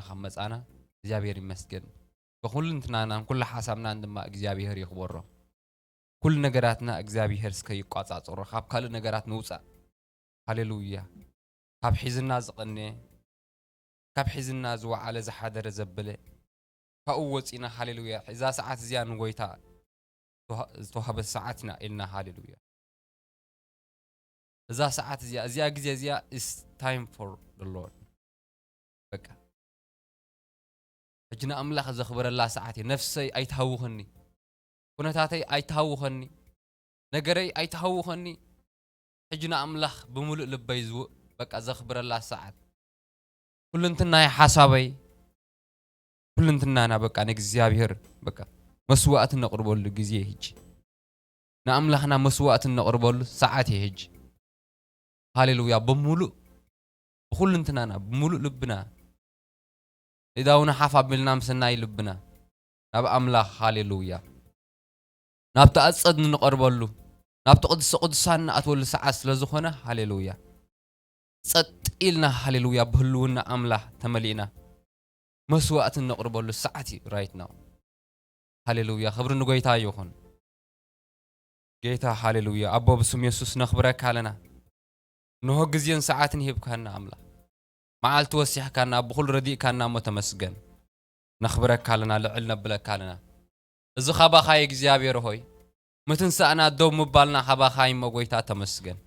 ካብ መጻና እግዚኣብሔር ይመስገን። ብኹልንትናናን ኩሉ ሓሳብናን ድማ እግዚኣብሔር ይኽበሮ። ኩሉ ነገራትና እግዚኣብሔር እስከ ይቋጻጸሮ፣ ካብ ካልእ ነገራት ንውጻእ። ሃሌሉያ። ካብ ሒዝና ዝቐነ፣ ካብ ሒዝና ዝወዓለ ዝሓደረ ዘበለ፣ ካብኡ ወጺና፣ ሃሌሉያ፣ እዛ ሰዓት እዚኣ ንጎይታ ዝተዋ-፣ ዝተዋህበት ሰዓት ኢና ኢልና፣ ሃሌሉያ። እዛ ሰዓት እዚኣ፣ እዚኣ ግዜ እዚኣ is time for the Lord። በቃ ሕጂ ንኣምላኽ ዘኽብረላ ሰዓት እየ። ነፍሰይ ኣይትሃውኸኒ፣ ኩነታተይ ኣይትሃውኸኒ፣ ነገረይ ኣይትሃውኸኒ። ሕጂ ንኣምላኽ ብምሉእ ልበይ ዝው-፣ በቃ ዘኽብረላ ሰዓት። ኩልንትናይ ሓሳበይ፣ ኩልንትናና በቃ ንእግዚኣብሔር በቃ መስዋዕት እነቕርበሉ ግዜ እዩ ሕጂ። ንኣምላኽና መስዋዕት እነቕርበሉ ሰዓት እዩ ሕጂ። ሃሌሉያ። ብምሉእ፣ ብኹልንትናና፣ ብምሉእ ልብና፣ ኢዳውና ሓፍ ኣቢልና ምስ ናይ ልብና ናብ ኣምላኽ፣ ሃሌሉያ፣ ናብቲ ኣጸድ እንቐርበሉ፣ ናብቲ ቅድስተ ቅዱሳን እንኣትወሉ ሰዓት ስለ ዝኾነ፣ ሃሌሉያ፣ ጸጥ ኢልና፣ ሃሌሉያ፣ ብህልውና ኣምላኽ ተመሊእና መስዋዕት እነቕርበሉ ሰዓት እዩ right now። ሃሌሉያ፣ ክብሪ ንጎይታ ይኹን። ጌታ፣ ሃሌሉያ፣ ኣቦ፣ ብስም የሱስ ነኽብረካ ኣለና። እንሆ ግዜን ሰዓትን ሂብካና ኣምላኽ፣ መዓልቲ ወሲሕካና፣ ብኹሉ ረዲእካና እሞ ተመስገን። ነኽብረካ ኣለና፣ ልዕል ነብለካ ኣለና። እዚ ኻባኻ እዩ እግዚኣብሔር ሆይ፣ ምትንሳእና ደው ምባልና ኻባኻ እዩ እሞ ጎይታ ተመስገን።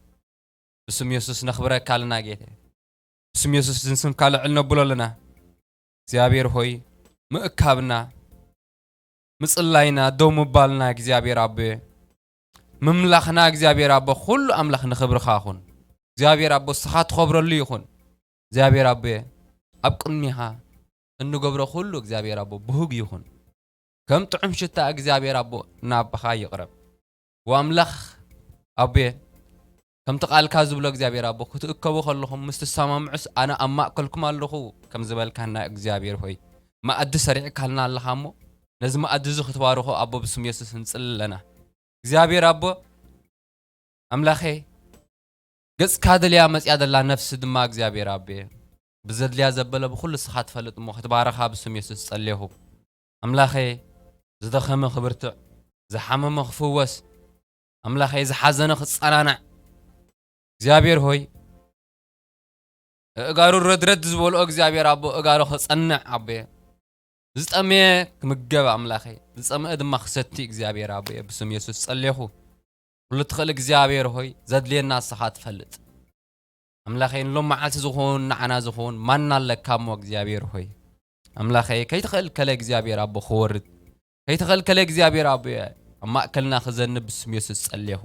ብስም የሱስ ነኽብረካ ኣለና ጌታ። ብስም የሱስ ንስምካ ልዕል ነብሎ ኣለና። እግዚኣብሔር ሆይ፣ ምእካብና፣ ምጽላይና፣ ደው ምባልና እግዚኣብሔር ኣቦየ፣ ምምላኽና እግዚኣብሔር ኣቦ፣ ኩሉ ኣምላኽ ንኽብርኻ ይኹን። እግዚኣብሔር ኣቦ፣ ንስኻ ትኸብረሉ ይኹን። እግዚኣብሔር ኣቦየ፣ ኣብ ቅድሚኻ እንገብሮ ኩሉ እግዚኣብሔር ኣቦ፣ ብሁግ ይኹን። ከም ጥዑም ሽታ እግዚኣብሔር ኣቦ፣ ናባኻ ይቕረብ። ወኣምላኽ ኣቦየ፣ ከምቲ ቃልካ ዝብሎ እግዚኣብሔር ኣቦ፣ ክትእከቡ ከለኹም ምስ ትሰማምዑስ ኣነ ኣብ ማእከልኩም ኣለኹ ከም ዝበልካና እግዚኣብሔር ሆይ፣ መኣዲ ሰሪዕካልና ኣለኻ እሞ፣ ነዚ መኣዲ እዚ ክትባርኾ ኣቦ ብስም የሱስ ንጽሊ ኣለና። እግዚኣብሔር ኣቦ፣ ኣምላኸ፣ ገጽካ ደልያ መጽያ ደላ ነፍሲ ድማ እግዚኣብሔር ኣቦየ፣ ብዘድልያ ዘበለ ብኹሉ ንስኻ ትፈልጥ እሞ፣ ክትባረኻ ብስም የሱስ ጸሌኹ። ኣምላኸ፣ ዝደኸመ ክብርትዕ፣ ዝሓመመ ክፍወስ፣ ኣምላኸ፣ ዝሓዘነ ክጸናናዕ፣ እግዚኣብሔር ሆይ፣ እእጋሩ ረድረድ ዝበልኦ እግዚኣብሔር ኣቦ፣ እእጋሩ ክጸንዕ ኣቦየ፣ ዝጠመየ ክምገብ ኣምላኸ፣ ዝጸመአ ድማ ክሰቲ እግዚኣብሔር ኣቦየ፣ ብስም የሱስ ጸሌኹ። ኩሉ ትኽእል እግዚኣብሔር ሆይ፣ ዘድልየና ንስኻ ትፈልጥ። ኣምላኸ፣ ንሎም መዓልቲ ዝኸውን፣ ንዓና ዝኸውን ማና ኣለካ እሞ እግዚኣብሔር ሆይ፣ ኣምላኸ፣ ከይተኸልከለ እግዚኣብሔር ኣቦ ክወርድ፣ ከይተኸልከለ እግዚኣብሔር ኣቦ ኣብ ማእከልና ክዘንብ ብስም የሱስ ጸሌኹ።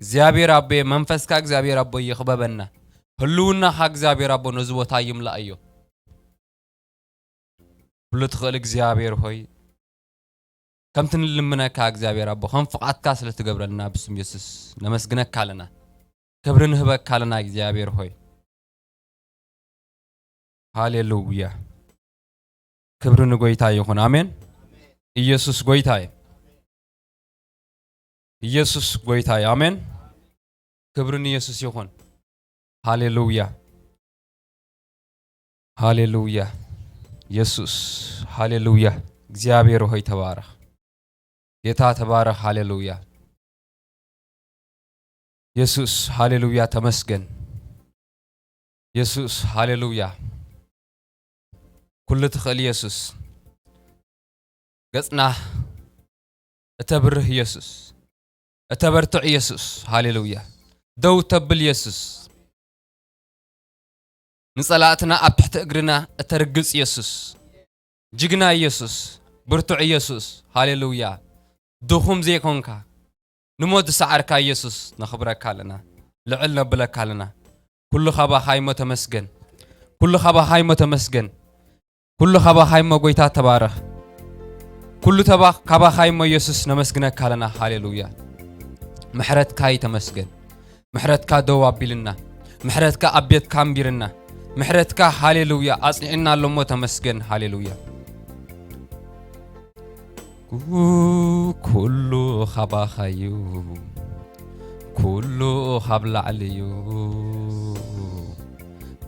እግዚኣብሔር ኣቦ፣ መንፈስካ እግዚኣብሔር ኣቦ ይኽበበና። ህልውናኻ እግዚኣብሔር ኣቦ ነዚ ቦታ ይምላእዮ። ኩሉ ትኽእል እግዚኣብሔር ሆይ፣ ከምቲ ንልምነካ እግዚኣብሔር ኣቦ፣ ከም ፍቓድካ ስለ ትገብረልና ብስም የሱስ ነመስግነካ ኣለና። ክብሪ ንህበካ ኣለና እግዚኣብሔር ሆይ። ሃሌሉያ። ክብሪ ንጎይታ ይኹን። ኣሜን። ኢየሱስ ጎይታ እዩ። ኢየሱስ ጎይታ እዩ። ኣሜን። ክብሪ ንኢየሱስ ይኹን። ሃሌሉያ። ሃሌሉያ። የሱስ። ሃሌሉያ። እግዚኣብሔር ሆይ ተባረኽ። ጌታ ተባረኽ። ሃሌሉያ። የሱስ። ሃሌሉያ። ተመስገን። የሱስ። ሃሌሉያ። ኩሉ ትኽእል የሱስ። ገጽና እተብርህ የሱስ። እተበርትዕ የሱስ። ሃሌሉያ። ደው ተብል የሱስ። ንጸላእትና ኣብ ትሕቲ እግርና እተርግጽ የሱስ። ጅግና የሱስ። ብርቱዕ የሱስ። ሃሌሉያ። ድኹም ዘይኮንካ፣ ንሞት ዝሰዓርካ የሱስ ነኽብረካ ኣለና። ልዕል ነብለካ ኣለና። ኩሉ ካባኻ እሞ ተመስገን። ኩሉ ካባኻ እሞ ተመስገን። ኩሉ ካባኻ እሞ ጎይታ ተባረኽ። ኩሉ ተባ-፣ ካባኻ እሞ የሱስ ነመስግነካ ኣለና። ሃሌሉያ። ምሕረትካ ይተመስገን። ምሕረትካ ደው ኣቢልና። ምሕረትካ ኣብ ቤትካ ኣንቢርና። ምሕረትካ ሃሌሉያ ኣጽኒዕና ኣሎ እሞ ተመስገን። ሃሌሉያ። ኩ-፣ ኩሉ ካባኻ እዩ። ኩሉ ካብ ላዕሊ እዩ።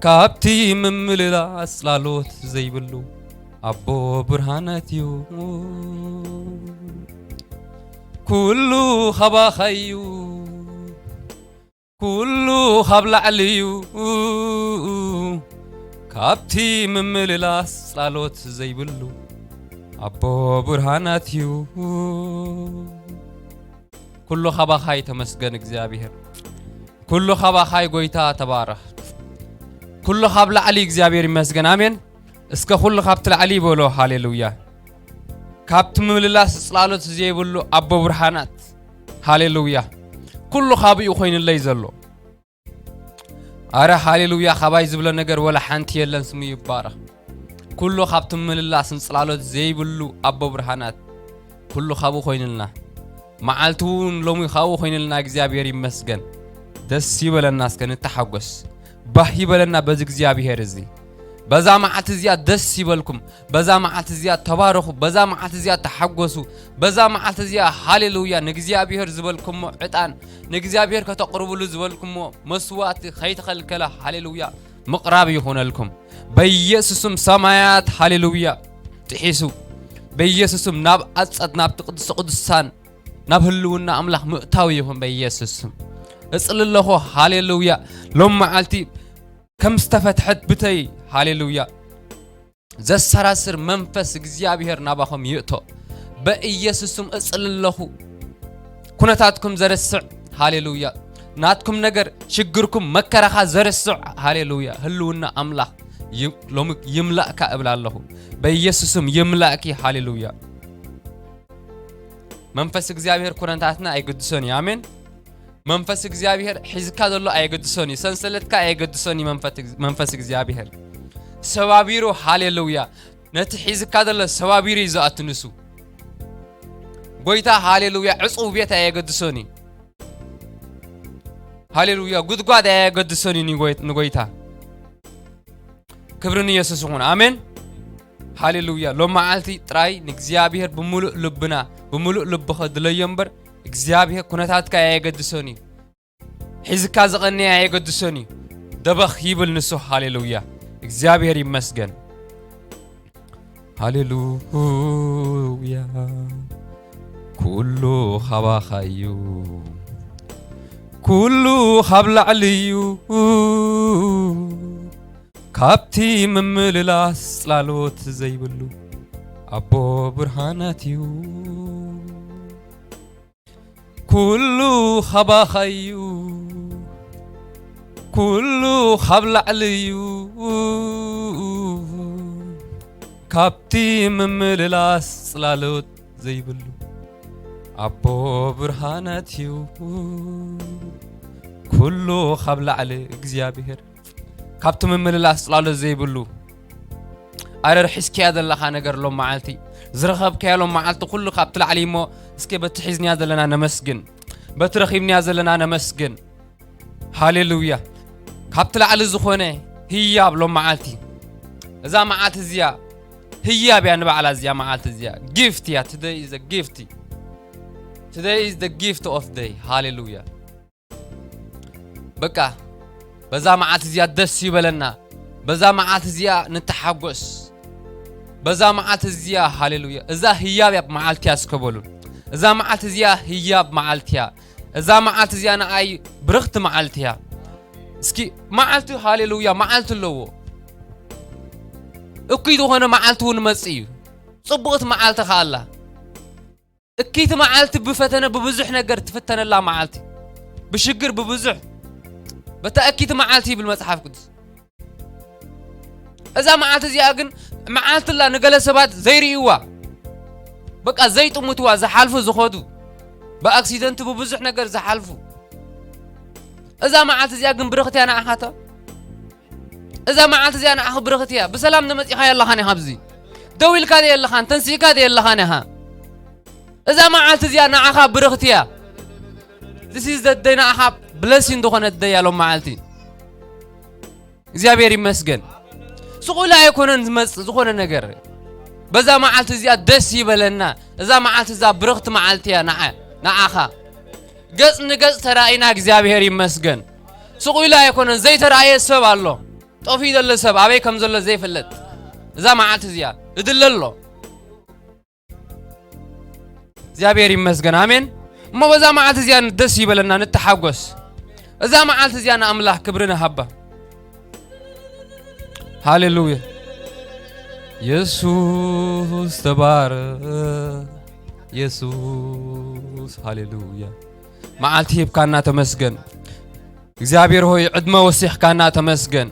ካብቲ ምምልላስ ጽላሎት ዘይብሉ ኣቦ ብርሃናት እዩ። ኩሉ ኻባኻ እዩ፣ ኩሉ ኻብ ላዕሊ እዩ። ካብቲ ምምልላስ ጽላሎት ዘይብሉ ኣቦ ብርሃናት እዩ። ኩሉ ኻባኻ እዩ፣ ተመስገን እግዚኣብሔር። ኩሉ ኻባኻ እዩ፣ ጎይታ ተባረኽ። ኩሉ ኻብ ላዕሊ እግዚኣብሔር ይመስገን። ኣሜን። እስከ ኩሉ ካብቲ ላዕሊ ይበሎ። ሃሌሉያ። ካብቲ ምምልላስ ጽላሎት ዘይብሉ ኣቦ ብርሃናት። ሃሌሉያ። ኩሉ ካብኡ ኮይኑለይ ዘሎ። ኣረ ሃሌሉያ፣ ካባይ ዝብሎ ነገር ወላ ሓንቲ የለን፣ ስሙ ይባረኽ። ኩሉ ካብቲ ምምልላስን ጽላሎት ዘይብሉ ኣቦ ብርሃናት። ኩሉ ካብኡ ኮይኑልና። መዓልቲ እውን ሎሚ ካብኡ ኮይኑልና፣ እግዚኣብሔር ይመስገን። ደስ ይበለና፣ እስከ ንተሓጎስ። ባህ ይበለና በዚ እግዚኣብሔር እዚ። በዛ መዓልቲ እዚኣ ደስ ይበልኩም። በዛ መዓልቲ እዚኣ ተባረኹ። በዛ መዓልቲ እዚኣ ተሓጎሱ። በዛ መዓልቲ እዚኣ ሃሌሉያ ንእግዚኣብሔር ዝበልኩሞ ዕጣን፣ ንእግዚኣብሔር ከተቕርብሉ ዝበልኩሞ መስዋዕቲ ከይተኸልከለ ሃሌሉያ ምቕራብ ይኹነልኩም። በኢየሱስም ሰማያት ሃሌሉያ ጥሒሱ። በኢየሱስም ናብ ኣጸድ፣ ናብቲ ቅዱስ ቅዱሳን፣ ናብ ህልውና ኣምላኽ ምእታው ይኹን በኢየሱስም። እጽሊ ኣለኹ ሃሌሉያ። ሎም መዓልቲ ከም ዝተፈትሐት ብተይ ሃሌሉያ። ዘሰራስር መንፈስ እግዚኣብሔር ናባኹም ይእቶ። በኢየሱስም እጽሊ ኣለኹ። ኩነታትኩም ዘርስዕ ሃሌሉያ። ናትኩም ነገር፣ ሽግርኩም፣ መከራኻ ዘርስዕ ሃሌሉያ። ህልውና ኣምላኽ ይ-፣ ሎሚ ይምላእካ እብል ኣለኹ። በኢየሱስም ይምላእኪ ሃሌሉያ። መንፈስ እግዚኣብሔር ኩነታትና ኣይግድሶን እዩ። ኣሜን። መንፈስ እግዚኣብሔር ሒዝካ ዘሎ ኣየገድሶን እዩ። ሰንሰለትካ ኣየገድሶን እዩ። መንፈት-፣ መንፈስ እግዚኣብሔር ሰባቢሩ፣ ሃሌሉያ፣ ነቲ ሒዝካ ዘሎ ሰባቢሩ እዩ ዝኣቱ ንሱ። ጎይታ፣ ሃሌሉያ፣ ዕጹው ቤት ኣየገድሶን እዩ። ሃሌሉያ፣ ጉድጓድ ኣየገድሶን እዩ ንጎይ-፣ ንጎይታ። ክብሪ ንየሱስ ይኹን። ኣሜን። ሃሌሉያ። ሎም መዓልቲ ጥራይ ንእግዚኣብሔር ብምሉእ ልብና፣ ብምሉእ ልብኸ ድለዮ እምበር፣ እግዚኣብሔር ኩነታትካ ኣየገድሶን እዩ። ሒዝካ ዝቐንየ ኣየገድሶን እዩ። ደበኽ ይብል ንሱ። ሃሌሉያ። እግዚኣብሔር ይመስገን። ሃሌሉያ። ኩሉ ኻባኻ እዩ። ኩሉ ኻብ ላዕሊ እዩ። ካብቲ ምምልላስ ጽላሎት ዘይብሉ ኣቦ ብርሃናት እዩ። ኩሉ ኻባኻ እዩ። ኩሉ ኻብ ላዕሊ እዩ። ካብቲ ምምልላስ ጽላሎት ዘይብሉ ኣቦ ብርሃናት እዩ። ኩሉ ኻብ ላዕሊ እግዚኣብሔር፣ ካብቲ ምምልላስ ጽላሎት ዘይብሉ። ኣረ ርሒስካያ ዘለኻ ነገር ሎም መዓልቲ፣ ዝረኸብካያ ሎም መዓልቲ ኩሉ ካብቲ ላዕሊ እሞ፣ እስከ በቲ ሒዝናያ ዘለና ነመስግን፣ በቲ ረኺብናያ ዘለና ነመስግን። ሃሌሉያ። ካብቲ ላዕሊ ዝኾነ ህያብ ሎም መዓልቲ፣ እዛ መዓልቲ እዚኣ ህያብ እያ ንባዕላ፣ እዚኣ መዓልቲ እዚኣ ጊፍት እያ። Today is a gift። Today is the gift of day። ሃሌሉያ። በቃ በዛ መዓልቲ እዚኣ ደስ ይበለና። በዛ መዓልቲ እዚኣ ንተሓጎስ። በዛ መዓልቲ እዚኣ ሃሌሉያ። እዛ ህያብ እያ መዓልቲ እያ እስከ በሉ። እዛ መዓልቲ እዚኣ ህያብ መዓልቲ እያ። እዛ መዓልቲ እዚኣ ንኣይ ብርኽቲ መዓልቲ እያ። እስኪ መዓልቲ ሃሌሉያ መዓልቲ ኣለዎ። እኩይ ዝኾነ መዓልቲ እውን መጽእ እዩ። ጽቡቕቲ መዓልቲ ከኣ ኣላ። እክይቲ መዓልቲ ብፈተነ ብብዙሕ ነገር ትፍተነላ መዓልቲ። ብሽግር ብብዙሕ። በታ እክይቲ መዓልቲ ይብል መጽሓፍ ቅዱስ። እዛ መዓልቲ እዚኣ ግን መዓልቲ ኣላ ንገለ ሰባት ዘይርእይዋ። በቃ ዘይጥምትዋ ዝሓልፉ ዝኸዱ። ብኣክሲደንት ብብዙሕ ነገር ዝሓልፉ። እዛ መዓልቲ እዚኣ ግን ብርኽቲ እያ ንዓኻቶ። እዛ መዓልቲ እዚኣ ንዓኺ ብርኽቲ እያ። ብሰላም ተመጺኻዮ ኣለኻን ኢኻ ኣብዚ። ደው ኢልካ ዶ የለኻን፣ ተንሲእካ ዶ የለኻን ኢኻ። እዛ መዓልቲ እዚኣ ንዓኻ ብርኽቲ እያ። This is the day፣ ንዓኻ ብለሲን ዝኾነት ደይ እያ ሎም መዓልቲ። እግዚኣብሔር ይመስገን። ስቕ ኢሉ ኣይኮነን ዝመጽእ ዝኾነ ነገር። በዛ መዓልቲ እዚኣ ደስ ይበለና። እዛ መዓልቲ እዛ ብርኽቲ መዓልቲ እያ ንዓ-፣ ንዓኻ። ገጽ ንገጽ ተራኢና እግዚኣብሔር ይመስገን። ስቕ ኢሉ ኣይኮነን፣ ዘይተራእየ ሰብ ኣሎ። ጠፊኡ ዘሎ ሰብ ኣበይ ከም ዘሎ ዘይፍለጥ፣ እዛ መዓልቲ እዚኣ እድለ ኣሎ። እግዚኣብሔር ይመስገን። ኣሜን። እሞ በዛ መዓልቲ እዚኣ ደስ ይበለና፣ ንተሓጎስ። እዛ መዓልቲ እዚኣ ንኣምላኽ ክብሪ ንሃባ። ሃሌሉያ። የሱስ ተባረኽ። የሱስ፣ ሃሌሉያ። መዓልቲ ሂብካና ተመስገን። እግዚኣብሔር ሆይ፣ ዕድመ ወሲኽካና ተመስገን።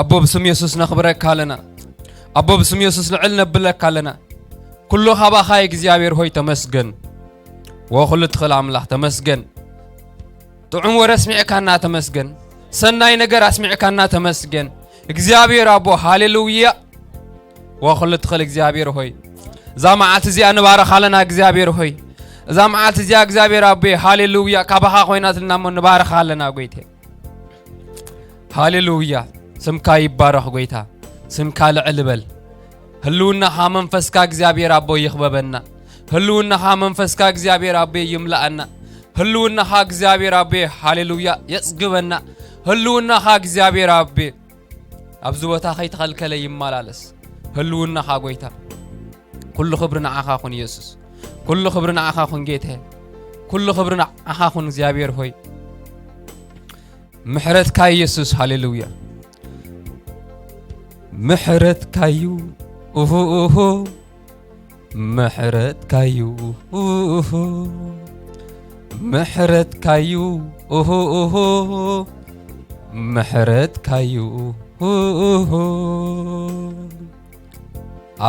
ኣቦ፣ ብስም የሱስ ነኽብረካ ኣለና። ኣቦ፣ ብስም የሱስ ልዕል ነብለካ ኣለና። ኩሉ ካባኻ እዩ እግዚኣብሔር ሆይ፣ ተመስገን። ወኹሉ ትኽእል ኣምላኽ ተመስገን። ጥዑም ወረ ኣስሚዕካና ተመስገን። ሰናይ ነገር ኣስሚዕካና ተመስገን። እግዚኣብሔር ኣቦ፣ ሃሌሉያ። ወኹሉ ትኽእል እግዚኣብሔር ሆይ፣ እዛ መዓልቲ እዚኣ ንባረኻ ኣለና እግዚኣብሔር ሆይ። እዛ መዓልቲ እዚኣ እግዚኣብሔር ኣቦ፣ ሃሌሉያ፣ ካባኻ ኮይናትና እሞ ንባረኻ ኣለና ጎይቴ። ሃሌሉያ፣ ስምካ ይባረኽ ጎይታ፣ ስምካ ልዕል በል። ህልውናኻ መንፈስካ እግዚኣብሔር ኣቦ ይኽበበና። ህልውናኻ መንፈስካ እግዚኣብሔር ኣቦ ይምልኣና። ህልውናኻ እግዚኣብሔር ኣቦ፣ ሃሌሉያ፣ የጽግበና። ህልውናኻ እግዚኣብሔር ኣቦ ኣብዚ ቦታ ከይተኸልከለ ይመላለስ። ህልውናኻ ጎይታ። ኩሉ ክብሪ ንዓኻ ኩን የሱስ። ኩሉ ክብሪ ንዓኻ ኩን ጌታ። ኩሉ ክብሪ ንዓኻ ኩን እግዚኣብሔር ሆይ። ምሕረትካ የሱስ፣ ሃሌሉያ። ምሕረትካዩ፣ ኡሁ፣ ኡሁ። ምሕረትካዩ፣ ኡሁ። ምሕረትካዩ፣ ኡሁ፣ ኡሁ። ምሕረትካዩ፣ ኡሁ።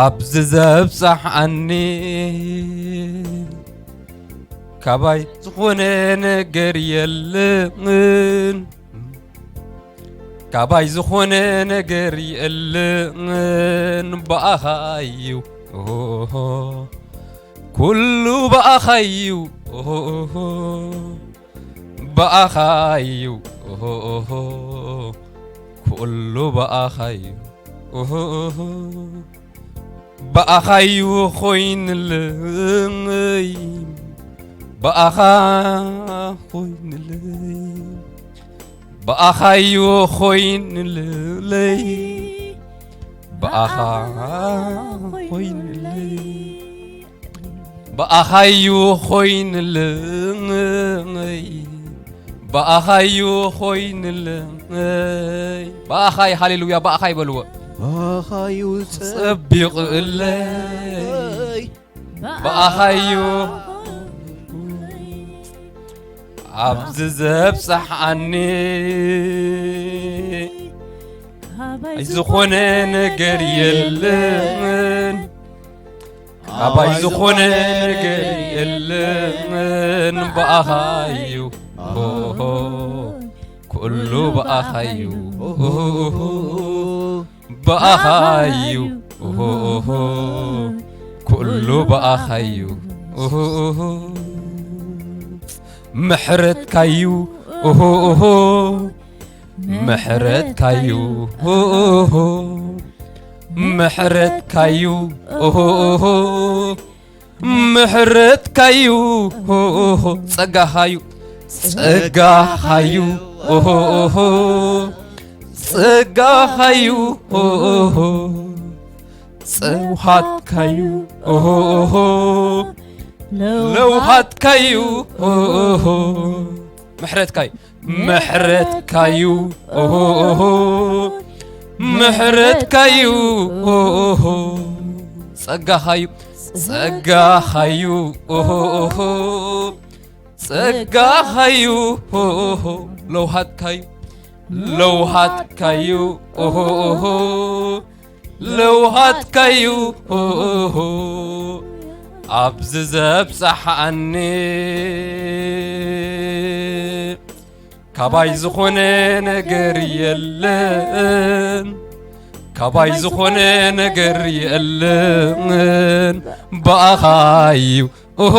ኣብዚ ዘብጻሕኣኒ ካባይ ዝኾነ ነገር የለን። ካባይ ዝኾነ ነገር የለን፣ ብኣኻ እዩ። ኦሆ፣ ኩሉ ብኣኻ እዩ። ኦሆ፣ ብኣኻ እዩ። ኦሆ፣ ኩሉ ብኣኻ እዩ። ኦሆ፣ ብኣኻዩ ኮይንለይ፣ ብኣኻ ኮይንለይ፣ ብኣኻዩ ኮይንለይ፣ ብኣኻ ኮይንለይ፣ ብኣኻዩ ኮይንለይ፣ ብኣኻዩ ኮይንለይ። ብኣኻይ፣ ሃሌሉያ፣ ብኣኻይ በልዎ። ብኣኻዩ ጸቢቕለይ፣ ብኣኻዩ ኣብዚ ዘብጽሓኒ ዝኾነ ነገር የለን። ካባይ ዝኾነ ነገር የለን፣ ብኣኻ እዩ። ኦሆ፣ ኩሉ ብኣኻ እዩ። ኦሆ፣ ብኣኻ እዩ። ኦሆ፣ ኩሉ ብኣኻ እዩ። ኦሆ፣ ምሕረትካ እዩ። ኦሆ፣ ምሕረትካዩ፣ ኦሆ፣ ምሕረትካዩ፣ ኦሆ፣ ምሕረትካዩ፣ ኦሆ፣ ጸጋኻዩ፣ ጸጋኻዩ፣ ኦሆ፣ ጸጋኻዩ፣ ኦሆ፣ ጸውሃትካዩ፣ ኦሆ፣ ለውሃትካዩ፣ ኦሆ፣ ምሕረትካዩ። ምሕረትካዩ፣ ኦሆ፣ ኦሆ፣ ምሕረትካዩ፣ ኦሆ፣ ጸጋኻዩ፣ ጸጋኻዩ፣ ኦሆ፣ ኦሆ፣ ጸጋኻዩ፣ ኦሆ፣ ለውሃትካዩ፣ ለውሃትካዩ፣ ኦሆ፣ ኦሆ፣ ለውሃትካዩ፣ ኦሆ፣ ኣብዚ ዘብጽሓኒ። ካባይ ዝኾነ ነገር የለን፣ ካባይ ዝኾነ ነገር የለን፣ ብኣኻ እዩ። ኦሆ፣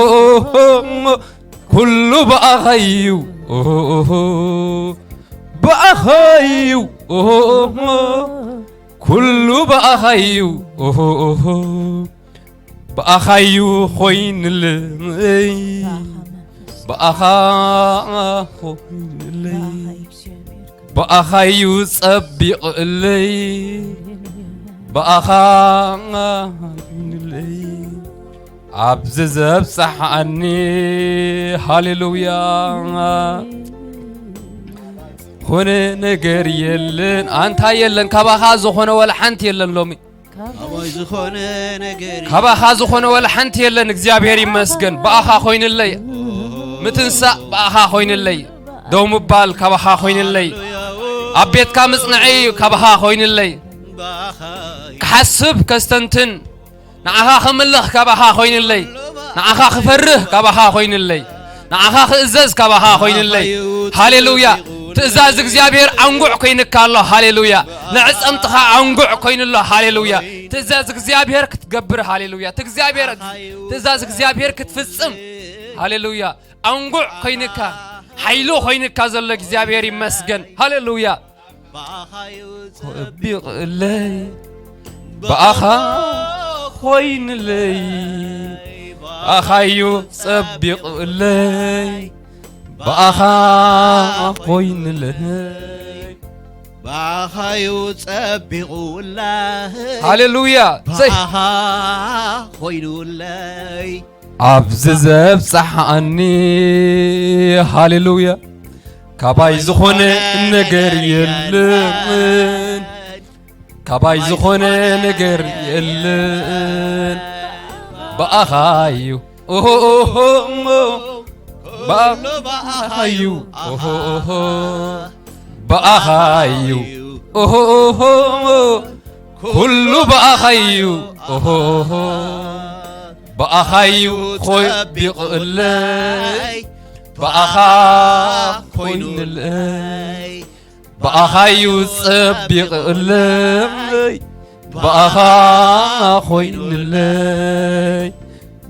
ኩሉ ብኣኻ እዩ። ኦሆ፣ ብኣኻ እዩ። ኦሆ፣ ኩሉ ብኣኻ እዩ። ኦሆ፣ ብኣኻ እዩ ኮይንለይ፣ ብኣኻ ኮይንለይ። ብኣኻዩ ጸቢቕለይ፣ ብኣኻ ንለይ፣ ኣብዚ ዘብጽሓኒ። ሃሌሉያ። ኾነ ነገር የለን፣ ኣንታ የለን፣ ካባኻ ዝኾነ ወላ ሓንቲ የለን ሎሚ። ካባይ ዝኾነ ነገር ካባኻ ዝኾነ ወላ ሓንቲ የለን። እግዚኣብሔር ይመስገን። ብኣኻ ኮይንለይ። ምትንሳእ ብኣኻ ኮይንለይ። ደው ምባል ካባኻ ኮይንለይ። ኣብ ቤትካ ምጽንዐይ ካባኻ ኮይንለይ። ክሓስብ ከስተንትን ንዓኻ ክምልኽ ካባኻ ኮይንለይ። ንዓኻ ክፈርህ ካባኻ ኮይንለይ። ንዓኻ ክእዘዝ ካባኻ ኮይንለይ። ሃሌሉያ። ትእዛዝ እግዚኣብሔር ኣንጉዕ ኮይንካ ኣሎ። ሃሌሉያ። ንዕጸምትኻ ኣንጉዕ ኮይኑ ኣሎ። ሃሌሉያ። ትእዛዝ እግዚኣብሔር ክትገብር። ሃሌሉያ። ትእዛዝ እግዚኣብሔር ክትፍጽም። ሃሌሉያ። ኣንጉዕ ኮይንካ፣ ሓይሉ ኮይንካ ዘሎ እግዚኣብሔር ይመስገን። ሃሌሉያ። ጸቢቕለይ ብኣኻ ኮይንለይ፣ ብኣኻዩ ጸቢቕለይ፣ ብኣኻ ኮይንለይ። ብኣኻዩ ጸቢቑለይ። ሃሌሉያ። ዘይ- ብኣኻ ኮይኑለይ። ኣብዚ ዘብጽሓኒ። ሃሌሉያ። ካባይ ዝኾነ ነገር የለን። ካባይ ዝኾነ ነገር የለን። ብኣኻዩ። ኦሆ፣ ኦሆ፣ ኦሆ። ብኣኻዩ። ኦሆ፣ ኦሆ። ብኣኻዩ። ኦሆ፣ ኦሆ። ኩሉ ብኣኻዩ። ኦሆ፣ ኦሆ። ብኣኻዩ ጸቢቑለይ። ብኣኻ ኮይኑለይ። ብኣኻዩ ጸቢቑለይ። ብኣኻ ኮይኑለይ።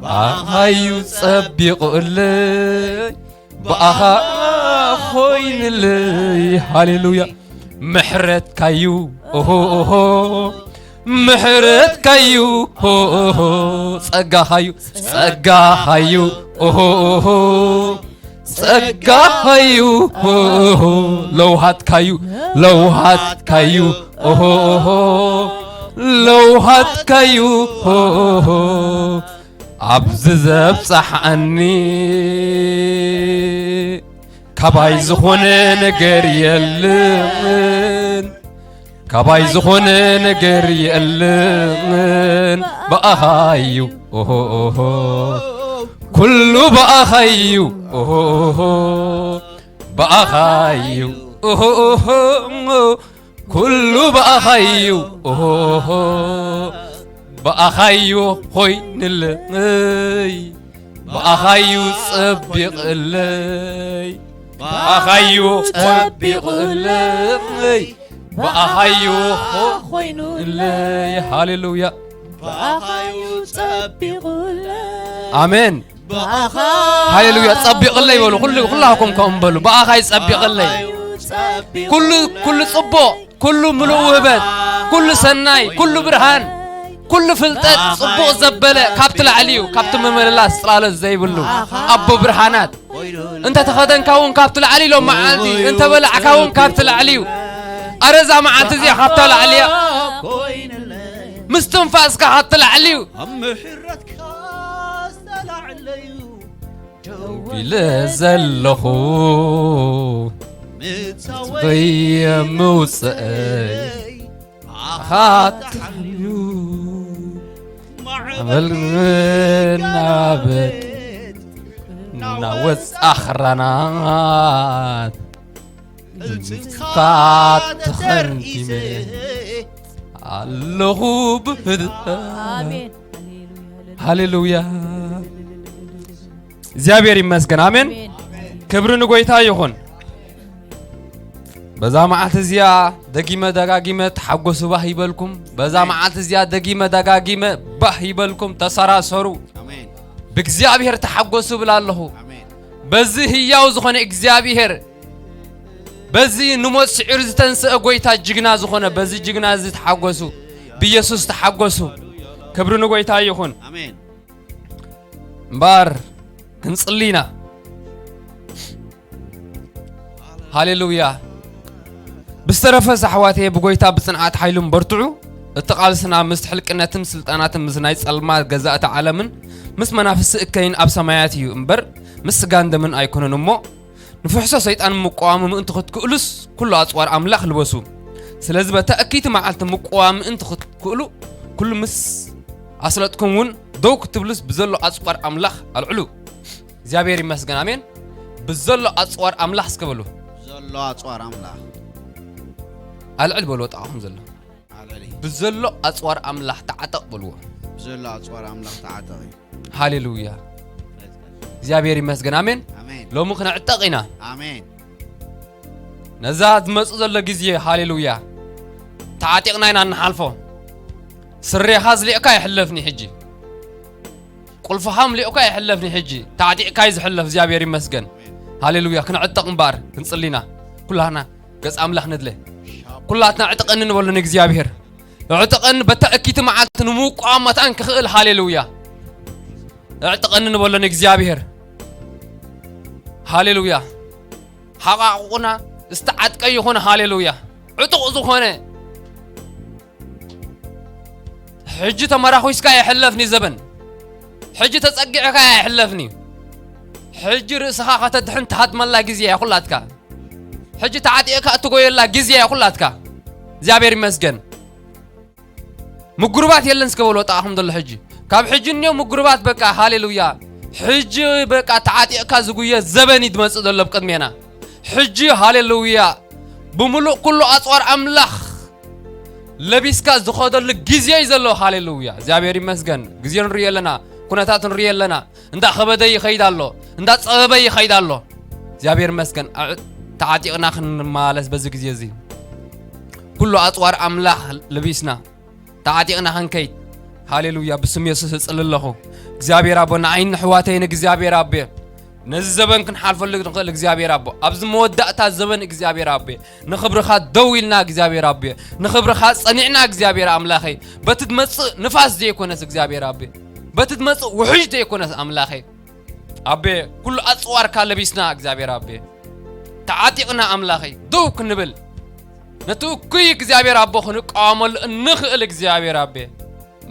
ብኣኻዩ ጸቢቑለይ። ብኣኻ ኮይንለይ። ሃሌሉያ። ምሕረትካዩ። ኦሆ፣ ኦሆ። ምሕረትካዩ። ኦሆ፣ ኦሆ። ጸጋኻዩ። ጸጋኻዩ። ኦሆ፣ ኦሆ። ጸጋኻዩ። ኦሆ፣ ኦሆ። ለውሃትካዩ። ለውሃትካዩ። ኦሆ፣ ኦሆ። ለውሃትካዩ። ኦሆ፣ ኦሆ። ኣብዚ ዘብጽሓኒ። ካባይ ዝኾነ ነገር የለን። ካባይ ዝኾነ ነገር የለን። ብኣኻዩ። ኦሆ፣ ኦሆ። ኩሉ ብኣኻዩ። ኦሆ፣ ኦሆ። ብኣኻዩ። ኦሆ፣ ኦሆ። ኩሉ ብኣኻዩ። ኦሆ፣ ብኣኻዩ ኮይንለይ። ብኣኻዩ ጸቢቕለይ። ብኣኻዩ ጸቢቕለይ። ብኣኻዩ ኮይኑለይ። ሃሌሉያ። ብኣኻዩ ጸቢቑለይ። ኣሜን። ብኣኻ ሃሌሉያ። ጸቢቕለይ በሉ። ኩሉ፣ ኩላኩም ከምኡ በሉ። ብኣኻ ይጸቢቕለይ። ጸቢቑለይ። ኩሉ፣ ኩሉ ጽቡቕ፣ ኩሉ ምሉእ ውህበት፣ ኩሉ ሰናይ፣ ኩሉ ብርሃን፣ ኩሉ ፍልጠት ጽቡቕ ዘበለ ካብቲ ላዕሊ እዩ፣ ካብቲ ምምልላስ ጽላሎት ዘይብሉ ኣቦ ብርሃናት። እንተ ተኸደንካ እውን ካብቲ ላዕሊ ኢሎም መዓልቲ፣ እንተ በላዕካ እውን ካብቲ ላዕሊ እዩ። ኣረ እዛ መዓልቲ እዚኣ ካብታ ላዕሊ እያ። ምስ ትንፋስካ ካብቲ ላዕሊ እዩ። ኣብ ምሕረትካ ዝተላዕለዩ ኢለ ዘለኹ ምጽበይ ምውፅአይ ኣኻትዩ ኣበልናበት ናወፅ ኣኽራናት እጅካ ተኸርዲመ ኣለኹ ብህድኣ። ኣሜን። ሃሌሉያ። እግዚኣብሔር ይመስገን። ኣሜን። ኣሜን። ክብሪ ንጎይታ ይኹን። በዛ መዓልቲ እዚኣ ደጊመ ደጋጊመ ተሓጎሱ ባህ ይበልኩም። በዛ ኣሜን። መዓልቲ እዚኣ ደጊመ ደጋጊመ ባህ ይበልኩም። ተሰራሰሩ። ኣሜን። ብእግዚኣብሔር ተሓጎሱ እብል ኣለኹ። ኣሜን። በዚ ህያው ዝኾነ እግዚኣብሔር፣ በዚ ንሞት ስዒሩ ዝተንስአ ጎይታ ጅግና ዝኾነ፣ በዚ ጅግና እዚ ተሓጎሱ። ብኢየሱስ ተሓጎሱ። ክብሪ ንጎይታ ይኹን። ኣሜን። እምበኣር ክንጽሊ ኢና። ሃሌሉያ። ብዝተረፈ ኣሕዋተየ ብጎይታ ብጽንዓት ሓይሉን በርትዑ። እቲ ቃልስና ምስ ሕልቅነትን ስልጣናትን ምስ ናይ ጸልማ ገዛእቲ ዓለምን ምስ መናፍስቲ እከይን ኣብ ሰማያት እዩ እምበር ምስ ስጋን ደምን ኣይኮነን እሞ ንፍሕሶ ሰይጣን ምቋሙ ምእንቲ ክትክእሉስ ኩሉ ኣጽዋር ኣምላኽ ልበሱ። ስለዚ በታ እክይቲ መዓልቲ ምቋም ምእንቲ ክትክእሉ ኩሉ ምስ ኣስለጥኩም እውን ደው ክትብሉስ ብዘሎ ኣጽዋር ኣምላኽ ኣልዕሉ። እግዚኣብሔር ይመስገን። ኣሜን። ብዘሎ ኣጽዋር ኣምላኽ እስከ በሉ። ዘሎ ኣጽዋር ኣምላኽ ኣልዕል በሉ። ወጣኹም ዘሎ ኣልዕሊ። ብዘሎ ኣጽዋር ኣምላኽ ተዓጠቕ በልዎ። ብዘሎ ኣጽዋር ኣምላኽ ተዓጠቕ እዩ። ሃሌሉያ። እግዚኣብሔር ይመስገን። ኣሜን። ኣሜን። ሎሚ ክነዕጠቕ ኢና። ኣሜን። ነዛ ዝመጽእ ዘሎ ግዜ ሃሌሉያ ተዓጢቕና ኢና እንሓልፎ። ስሬኻ ዝሊእካ ይሕለፍኒ ሕጂ። ቁልፍኻ ምሊእካ ይሕለፍኒ ሕጂ። ተዓጢቕካ እዩ ዝሕለፍ። እግዚኣብሔር ይመስገን። ሃሌሉያ። ክነዕጠቕ እምበኣር ክንጽሊና ኩላህና ገጽ ኣምላኽ ንድለ። ኩላትና ዕጠቐኒ ንበሎ ንእግዚኣብሔር። ዕጠቐኒ በታ እኪቲ መዓልቲ ንምቋም መታን ክኽእል። ሃሌሉያ። ዕጠቐኒ ንበሎ ንእግዚኣብሔር። ሃሌሉያ። ሓቓቑና ዝተዓጥቀ ይኹን። ሃሌሉያ። ዕጡቕ ዝኾነ ሕጂ ተመራኹስካ ይሕለፍኒ ዘበን። ሕጂ ተጸጊዕካ ይሕለፍኒ። ሕጂ ርእስኻ ከተድሕን ትሃድመላ ግዜ እያ ኩላትካ። ሕጂ ተዓጢቕካ እትጎየላ ግዜ እያ ኩላትካ። እግዚኣብሔር ይመስገን። ምጉርባት የለን እስከ በሎ ጣኹም ዘሎ ሕጂ። ካብ ሕጂ እኒኦ ምጉርባት በቃ ሃሌሉያ። ሕጂ በቃ ተዓጢቕካ ዝጉየ ዘበን እዩ ዝመጽእ ዘሎ ኣብ ቅድሜና። ሕጂ ሃሌሉያ ብምሉእ ኩሉ ኣጽዋር ኣምላኽ ለቢስካ ዝኸደሉ ግዜ እዩ ዘሎ። ሃሌሉያ እግዚኣብሔር ይመስገን። ግዜ ንርኢ ኣለና፣ ኩነታት ንርኢ ኣለና። እንዳ ኸበደ ይኸይድ ኣሎ፣ እንዳ ጸበበ ይኸይድ ኣሎ። እግዚኣብሔር ይመስገን። ኣዕ-፣ ተዓጢቕና ክንመላለስ በዚ ግዜ እዚ ኩሉ ኣጽዋር ኣምላኽ ለቢስና ተዓጢቕና ክንከይድ። ሃሌሉያ። ብስም የሱስ እጽሊ ኣለኹ። እግዚኣብሔር ኣቦ ንዓይን ንሕዋተይን እግዚኣብሔር ኣቤ ነዚ ዘበን ክንሓልፈሉ ንኽእል እግዚኣብሔር ኣቦ ኣብዚ መወዳእታ ዘበን እግዚኣብሔር ኣቤ ንኽብርኻ ደው ኢልና እግዚኣብሔር ኣቤ ንኽብርኻ ጸኒዕና እግዚኣብሔር ኣምላኸይ በቲ ትመጽእ ንፋስ ዘይኮነስ እግዚኣብሔር ኣቤ በቲ ትመጽእ ውሕጅ ዘይኮነስ ኣምላኸይ ኣቤ ኩሉ ኣጽዋርካ ለቢስና እግዚኣብሔር ኣቤ ተዓጢቕና ኣምላኸይ ደው ክንብል ነቲ እኩይ እግዚኣብሔር ኣቦ ክንቃወመሉ እንኽእል እግዚኣብሔር ኣቤ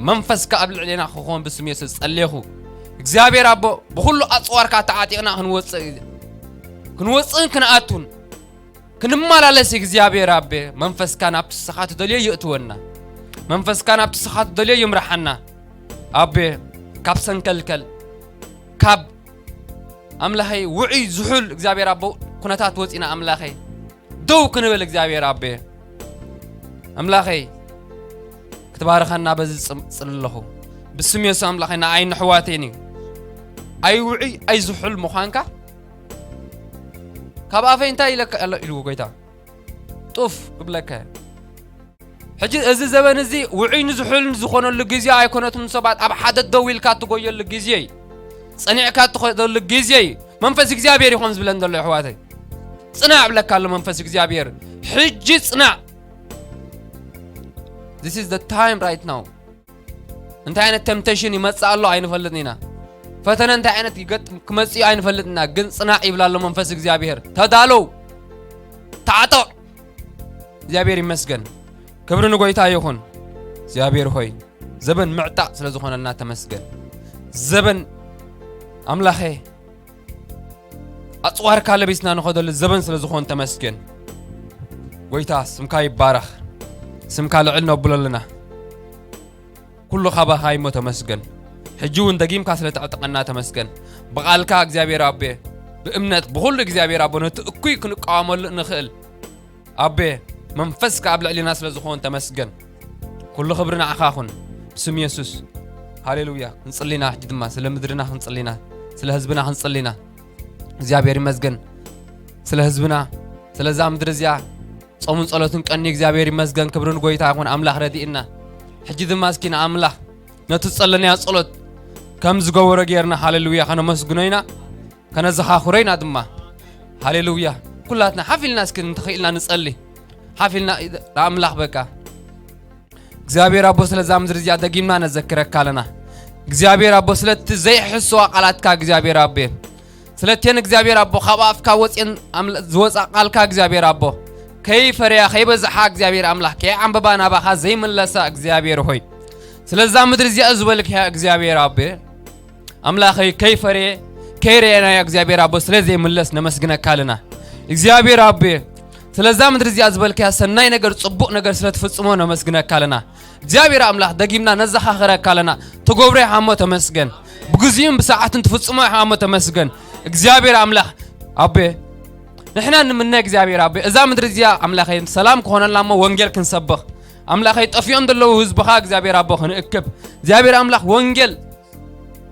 መንፈስካ ኣብ ልዕሌና ክኾን ብስም የሱስ ጸሌኹ እግዚኣብሔር ኣቦ ብኹሉ ኣጽዋርካ ተዓጢቕና ክንወፅእ ክንወፅእን ክንኣቱን ክንመላለስ እግዚኣብሔር ኣቤ መንፈስካ ናብቲ ስኻ ትደልዮ ይእትወና መንፈስካ ናብቲ ስኻ ትደልዮ ይምርሓና ኣቤ ካብ ሰንከልከል ካብ ኣምላኸይ ውዑይ ዝሑል እግዚኣብሔር ኣቦ ኩነታት ወፂና ኣምላኸይ ደው ክንብል እግዚኣብሔር ኣቤ ኣምላኸይ ክትባርኸና በዚ ጽም- ጽል ኣለኹ ብስም የሱ ኣምላኸይ ንኣይ ንሕዋተይን እዩ ኣይ ውዑይ ኣይ ዝሑል ምዃንካ ካብ ኣፈይ እንታይ ኢለካ ኣሎ ኢልዎ ጎይታ ጡፍ ክብለካ ሕጂ እዚ ዘበን እዚ ውዑይ ንዝሑልን ዝኾነሉ ግዜ ኣይኮነትን ሰባት ኣብ ሓደ ደው ኢልካ ትጎየሉ ግዜ እዩ ጸኒዕካ ትኸደሉ ግዜ እዩ መንፈስ እግዚኣብሔር ይኾን ዝብለን ዘሎ ኣሕዋተይ ጽናዕ እብለካ ኣሎ መንፈስ እግዚኣብሔር ሕጂ ጽናዕ this is the time right now እንታይ ዓይነት temptation ይመጽእ ኣሎ ኣይንፈልጥን ኢና ፈተነ እንታይ ዓይነት ይገጥም ክመጽእ እዩ ኣይንፈልጥን ኢና ግን ጽናዕ ይብላ ኣሎ መንፈስ እግዚኣብሔር ተዳለው ተዓጠቕ እግዚኣብሔር ይመስገን ክብሪ ንጎይታ ይኹን እግዚኣብሔር ሆይ ዘበን ምዕጣቕ ስለ ዝኾነልና ተመስገን ዘበን ኣምላኸ ኣጽዋርካ ለቢስና ንኸደሉ ዘበን ስለ ዝኾን ተመስገን ጎይታ ስምካ ይባረኽ ስምካ ልዕል ነብሎ ኣለና ኩሉ ካባኻ ይሞ ተመስገን ሕጂ እውን ደጊምካ ስለ ተዕጥቐና ተመስገን ብቓልካ እግዚኣብሔር ኣቤ ብእምነት ብኹሉ እግዚኣብሔር ኣቦ ነቲ እኩይ ክንቃወመሉ እንኽእል ኣቤ መንፈስካ ኣብ ልዕሊና ስለ ዝኾን ተመስገን ኩሉ ክብሪ ንዓኻ ኹን ብስም የሱስ ሃሌሉያ ክንጽሊና ሕጂ ድማ ስለ ምድርና ክንጽሊና ስለ ህዝብና ክንጽሊና እግዚኣብሔር ይመስገን ስለ ህዝብና ስለዛ ምድሪ እዚኣ ጾምን ጸሎትን ቀኒ እግዚኣብሔር ይመስገን ክብርን ጎይታ ይኹን ኣምላኽ ረዲእና ሕጂ ድማ እስኪ ንኣምላኽ ነቲ ዝጸለናዮ ጸሎት ከም ዝገበሮ ጌርና ሃሌሉያ ከነመስግኖ ኢና ከነዘኻኽሮ ኢና ድማ ሃሌሉያ ኩላትና ሓፊልና እስኪ እንተኽኢልና ንጸሊ ሓፊልና ንኣምላኽ በቃ እግዚኣብሔር ኣቦ ስለዛ ምድሪ እዚኣ ደጊምና ነዘክረካ ኣለና እግዚኣብሔር ኣቦ ስለቲ ዘይሕስዋ ቃላትካ እግዚኣብሔር ኣቤ ስለቴን እግዚኣብሔር ኣቦ ካብ ኣፍካ ወፅን ዝወፃ ቃልካ እግዚኣብሔር ኣቦ ከይፈረያ ከይበዝሓ እግዚኣብሔር ኣምላኽ ከይዓንበባ ናባኻ ዘይምለሳ እግዚኣብሔር ሆይ ስለዛ ምድሪ እዚኣ ዝበልክያ እግዚኣብሔር ኣቤ ኣምላኸይ ከይፈረየ ከይረየናዮ እግዚኣብሔር ኣቦ ስለ ዘይምለስ ነመስግነካ ኣለና እግዚኣብሔር ኣቤ ስለዛ ምድሪ እዚኣ ዝበልክያ ሰናይ ነገር ጽቡቕ ነገር ስለ ትፍጽሞ ነመስግነካ ኣለና እግዚኣብሔር ኣምላኽ ደጊምና ነዘኻኽረካ ኣለና ትገብሮ ኢኻ እሞ ተመስገን ብግዚኡን ብሰዓትን ትፍጽሞ ኢኻ እሞ ተመስገን እግዚኣብሔር ኣምላኽ ኣቤ ንሕና ንምነ እግዚኣብሔር ኣቤ እዛ ምድሪ እዚኣ ኣምላኸይ ሰላም ክኾነልና እሞ ወንጌል ክንሰብኽ ኣምላኸይ ጠፊኦም ዘለዉ ህዝብኻ እግዚኣብሔር ኣቦ ክንእክብ እግዚኣብሔር ኣምላኽ ወንጌል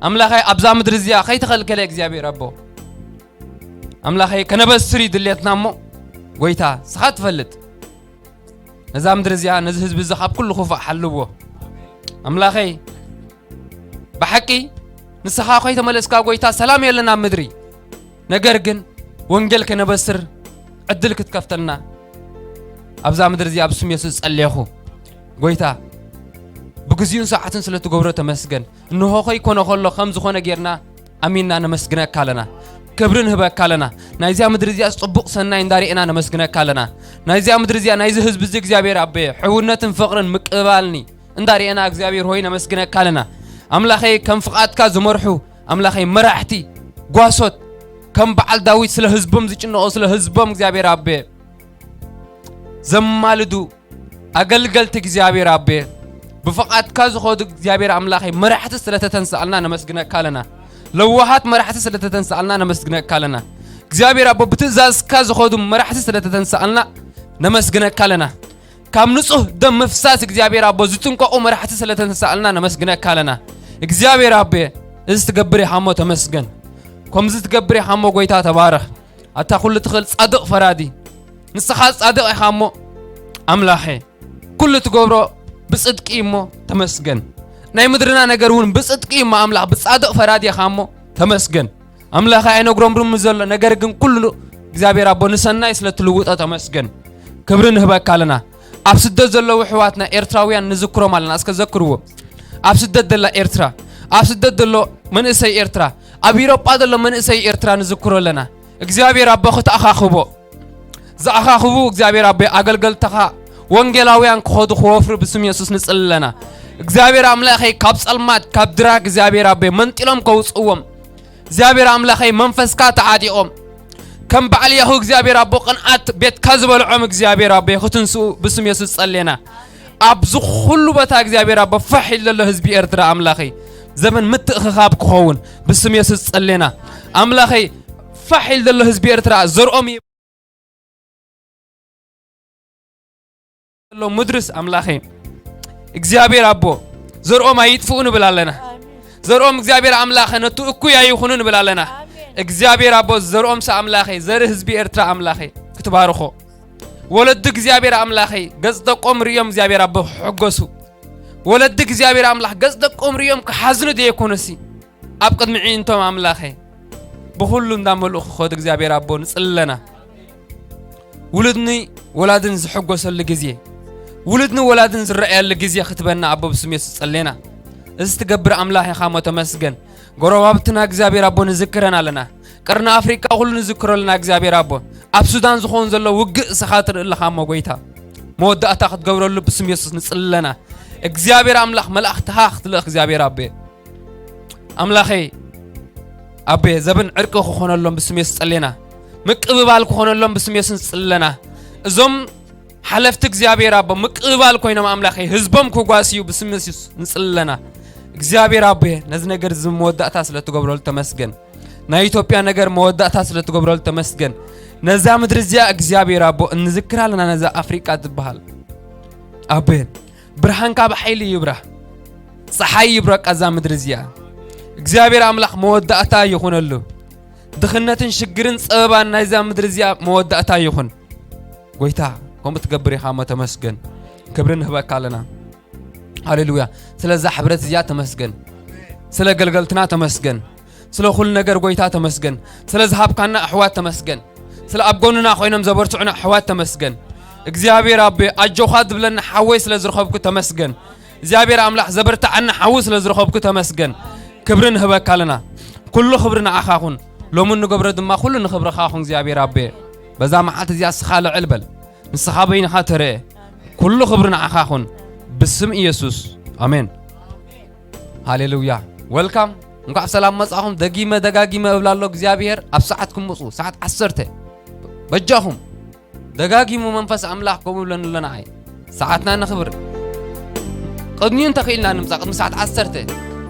ኣምላኸይ ኣብዛ ምድሪ እዚኣ ከይተኸልከለ እግዚኣብሔር ኣቦ ኣምላኸይ ከነበስር እዩ ድሌትና እሞ ጎይታ ስኻ ትፈልጥ ነዛ ምድሪ እዚኣ ነዚ ህዝቢ እዚ ካብ ኩሉ ክፉእ ሓልዎ ኣምላኸይ ብሓቂ ንስኻ ከይተመለስካ ጎይታ ሰላም የለን ኣብ ምድሪ ነገር ግን ወንጌል ከነበስር ዕድል ክትከፍተልና ኣብዛ ምድሪ እዚኣ ብስም የሱስ ጸልየኹ ጎይታ ብግዚኡን ሰዓትን ስለ ትገብሮ ተመስገን እንሆ ከይኮነ ከሎ ከም ዝኾነ ጌርና ኣሚንና ነመስግነካ ኣለና ክብሪ ንህበካ ኣለና ናይዚኣ ምድሪ እዚኣ ጽቡቕ ሰናይ እንዳርኤና ነመስግነካ ኣለና ናይዚኣ ምድሪ እዚኣ ናይዚ ህዝቢ እዚ እግዚኣብሔር ኣበየ ሕውነትን ፍቕርን ምቅብባልኒ እንዳርኤና እግዚኣብሔር ሆይ ነመስግነካ ኣለና ኣምላኸይ ከም ፍቓድካ ዝመርሑ ኣምላኸይ መራሕቲ ጓሶት ከም በዓል ዳዊት ስለ ህዝቦም ዝጭነቑ ስለ ህዝቦም እግዚኣብሔር ኣበየ ዘማልዱ ኣገልገልቲ እግዚኣብሔር ኣቤ ብፍቓድካ ዝኾዱ እግዚኣብሔር ኣምላኸይ መራሕቲ ስለተተንስኣልና ነመስግነካ ኣለና ለዋሃት መራሕቲ ስለተተንስኣልና ነመስግነካ ኣለና እግዚኣብሔር ኣቦ ብትእዛዝካ ዝኾዱ መራሕቲ ስለተተንስኣልና ነመስግነካ ኣለና ካብ ንጹህ ደም ምፍሳስ እግዚኣብሔር ኣቦ ዝጥንቀቑ መራሕቲ ስለተተንስኣልና ነመስግነካ ኣለና እግዚኣብሔር ኣቤ እዚ ትገብር ኢኻ እሞ ተመስገን ከምዚ ትገብር ኢኻ እሞ ጎይታ ተባረኽ ኣታ ኩሉ ትኽእል ጻድቕ ፈራዲ ንስኻ ጻድቕ ኢኻ እሞ ኣምላኸ ኩሉ ትገብሮ ብጽድቂ እሞ ተመስገን ናይ ምድርና ነገር እውን ብጽድቂ እሞ ኣምላኽ ብጻድቕ ፈራዲ ኢኻ እሞ ተመስገን ኣምላኸ ኣይነግሮም ርሚ ዘሎ ነገር ግን ኩሉ እግዚኣብሔር ኣቦ ንሰናይ ስለ ትልውጦ ተመስገን ክብሪ ንህበካ ኣለና ኣብ ስደት ዘለዉ ኣሕዋትና ኤርትራውያን ንዝክሮም ኣለና እስከ ዘክርዎ ኣብ ስደት ዘላ ኤርትራ ኣብ ስደት ዘሎ መንእሰይ ኤርትራ ኣብ ኢሮጳ ዘሎ መንእሰይ ኤርትራ ንዝክሮ ኣለና እግዚኣብሔር ኣቦ ክትኣኻኽቦ ዝኣኻኽቡ እግዚኣብሔር ኣቦ ኣገልገልትኻ ወንጌላውያን ክኸዱ ክወፍሩ ብስም የሱስ ንጽሊ ኣለና እግዚኣብሔር ኣምላኸይ ካብ ጸልማት ካብ ድራግ እግዚኣብሔር ኣቦ መንጢሎም ከውጽእዎም እግዚኣብሔር ኣምላኸይ መንፈስካ ተዓጢቖም ከም በዓል ያሁ እግዚኣብሔር ኣቦ ቅንኣት ቤትካ ዝበልዖም እግዚኣብሔር ኣቦ ክትንስኡ ብስም የሱስ ጸሌና ኣብዚ ኩሉ ቦታ እግዚኣብሔር ኣቦ ፋሕ ኢል ዘሎ ህዝቢ ኤርትራ ኣምላኸይ ዘበን ምትእኽኻብ ክኸውን ብስም የሱስ ጸሌና ኣምላኸይ ፋሕ ኢል ዘሎ ህዝቢ ኤርትራ ዘርኦም ዘሎ ምድርስ ኣምላኸ እግዚኣብሔር ኣቦ ዘርኦም ኣይጥፍኡ ንብል ኣለና ዘርኦም እግዚኣብሔር ኣምላኸ ነቲ እኩይ ኣይኹኑ ንብል ኣለና እግዚኣብሔር ኣቦ ዘርኦምስ ኣምላኸ ዘርኢ ህዝቢ ኤርትራ ኣምላኸ ክትባርኾ ወለዲ እግዚኣብሔር ኣምላኸይ ገጽ ደቆም ርእዮም እግዚኣብሔር ኣቦ ክሕጎሱ ወለዲ እግዚኣብሔር ኣምላኽ ገጽ ደቆም ርእዮም ክሓዝኑ ደየኮኑሲ ኣብ ቅድሚ ዕይንቶም ኣምላኸ ብኹሉ እንዳመልኡ ክኸዱ እግዚኣብሔር ኣቦ ንጽለና ውሉድኒ ወላድን ዝሕጎሰሉ ግዜ ውሉድኒ ወላድን ዝረኣየሉ ግዜ ክትበና ኣቦ ብስም የሱስ ጸሌና እዚ ትገብር ኣምላኽ ኢኻ ሞ ተመስገን ጎረባብትና እግዚኣብሔር ኣቦ ንዝክረን ኣለና ቅርኒ ኣፍሪቃ ኩሉ ንዝክሮ ኣለና እግዚኣብሔር ኣቦ ኣብ ሱዳን ዝኸውን ዘሎ ውግእ እስኻ ትርኢ ኣለኻ እሞ ጎይታ መወዳእታ ክትገብረሉ ብስም የሱስ ንጽለና እግዚኣብሔር ኣምላኽ መላእኽትኻ ክትልእኽ እግዚኣብሔር ኣቦ ኣምላኸይ ኣቤ ዘበን ዕርቂ ክኾነሎም ብስም የሱስ ጸሌና ምቅብባል ክኾነሎም ብስም የሱስ ጸሌና እዞም ሓለፍቲ እግዚኣብሔር ኣቦ ምቅብባል ኮይኖም ኣምላኸይ ህዝቦም ክጓስዩ ብስም የሱስ ንጽለና እግዚኣብሔር ኣቦ ነዚ ነገር እዚ መወዳእታ ስለ ትገብረሉ ተመስገን ናይ ኢትዮጵያ ነገር መወዳእታ ስለ ትገብረሉ ተመስገን ነዛ ምድሪ እዚኣ እግዚኣብሔር ኣቦ እንዝክር ኣለና ነዛ ኣፍሪቃ ትበሃል ኣቤ ብርሃንካ ብሓይሊ ይብራህ ፀሓይ ይብረቃ እዛ ምድሪ እዚኣ እግዚኣብሔር ኣምላኽ መወዳእታ ይኹነሉ ድኽነትን ሽግርን ፀበባን ናይዛ ምድሪ እዚኣ መወዳእታ ይኹን ጎይታ ከምኡ ትገብር ኢኻ እሞ ተመስገን ክብሪ ንህበካ ኣለና ሃሌሉያ ስለዛ ሕብረት እዚኣ ተመስገን ስለ ገልገልትና ተመስገን ስለ ኩሉ ነገር ጎይታ ተመስገን ስለ ዝሃብካና ኣሕዋት ተመስገን ስለ ኣብ ጎንና ኮይኖም ዘበርትዑና ኣሕዋት ተመስገን እግዚኣብሔር ኣቤ ኣጆኻ ዝብለና ሓወይ ስለ ዝረኸብኩ ተመስገን እግዚኣብሔር ኣምላኽ ዘበርትዓና ሓዊ ስለ ዝረኸብኩ ተመስገን ክብሪ ንህበካ ኣለና ኩሉ ክብሪ ንዓኻ ኹን ሎምን ንገብሮ ድማ ኩሉ ንኽብርኻ ኹን እግዚኣብሔር ኣቤ በዛ መዓልቲ እዚኣ ስኻ ልዕል በል ንስኻ በይንኻ ተረአ። ኩሉ ክብሪ ንዓኻ ይኹን። ብስም ኢየሱስ። ኣሜን። ሃሌሉያ። ወልካም። እንኳዕ ብሰላም መጻኹም። ደጊመ ደጋጊመ እብላ ኣሎ እግዚኣብሔር ኣብ ሰዓትኩም ምጹ። ሰዓት ዓሰርተ። በጃኹም። ደጋጊሙ መንፈስ ኣምላኽ ከምኡ ብለኒ ኣሎ ንዓይ። ሰዓትና ነኽብር። ቅድሚኡ እንተኽኢልና ንምጻእ ቅድሚ ሰዓት ዓሰርተ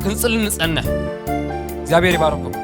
ክንጽሊ ንጸንሕ። እግዚኣብሔር ይባርኩም።